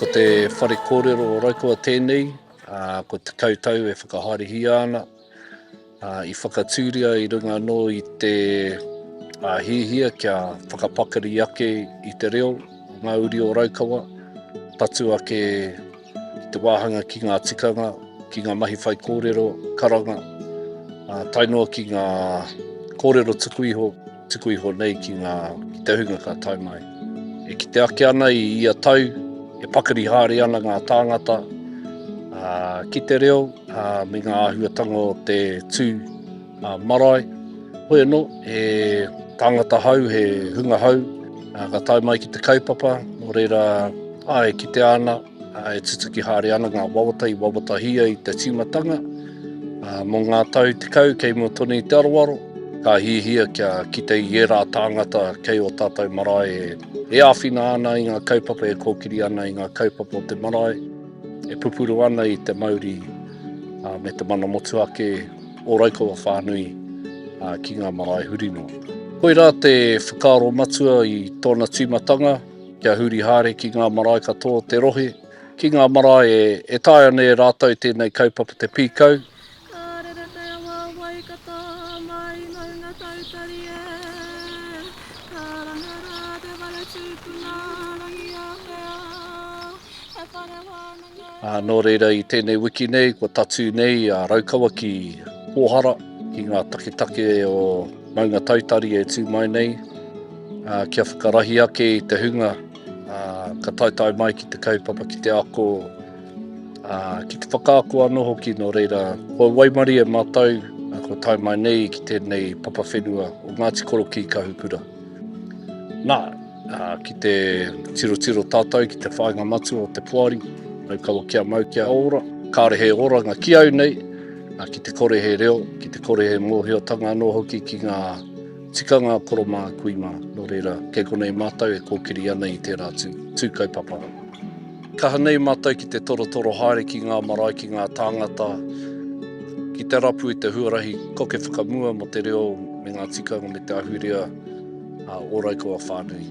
Ko te whare kōrero o Raukawa tēnei, ko te kautau e whakahaerehia ana, i whakatūria i runga anō i te hiahia kia whakapakari ake i te reo o ngā uri o Raukawa, tatū ake ki te wāhanga ki ngā tikanga, ki ngā mahi whaikōrero, karanga, tae noa ki ngā kōrero tuku iho, tuku iho nei ki ngā, ki te hunga ka tae mai. E kite ake ana i ia tau, e pakari haere ana ngā tāngata ki te reo me ngā āhuatanga o te tū marae. Hoi anō, he tāngata hou, he hunga hou ka tae mai ki te kaupapa, nō reira, āe, e kitea ana, e tutuki haere ana ngā wawata i wawatahia i te tīmatanga. Mō ngā tau 10 kei mua tonu i te aroaro, ka hiahia kia kite i ērā tāngata kei ō tātou marae e āwhina ana i ngā kaupapa, e kōkiri ana i ngā kaupapa o te marae, e pupuru ana i te mauri me te mana motuhake o Raukawa whānui ki ngā marae huri noa. Koirā te whakaaro matua i tōna tīmatanga, Kia huri haere ki ngā marae katoa o te rohe, ki ngā marae e taea ana e rātou tēnei kaupapa te pīkau. Ka rere te awa o Waikato mai i Maungatautari e, Ka ranga rā te whare tūpuna Rangiātea, he whare wānanga e. Ā, nō reira i tēnei wiki nei kua tatū nei a Raukawa ki Pōhara, ki ngā taketake o Maungatautari e tū mai nei. ā, kia whakarahi ake i te hunga ā, ka taetae mai ki te kaupapa, ki te ako, ā, ki te whakaako anō hoki, nō reira, kua waimarie mātou, ā, kua tae mai nei ki tēnei papa whenua o Ngāti Korokī Kahukura. Nā, ā, ki te tirotiro tātou ki te whāinga matua o te poari, Raukawa kia mau kia ora, kāore he oranga ki au nei, ā, ki te kore he reo, ki te kore he mōhiotanga anō hoki ki ngā Tikanga koro mā, kui mā, nō reira, kei konei mātou e kōkiri ana i tērā tū, tū kaupapa. Kaha nei mātou ki te torotoro haere ki ngā marae, ki ngā tāngata, ki te rapu i te huarahi koke whakamua mō te reo me ngā tikanga me te ahurea o Raukawa whānui.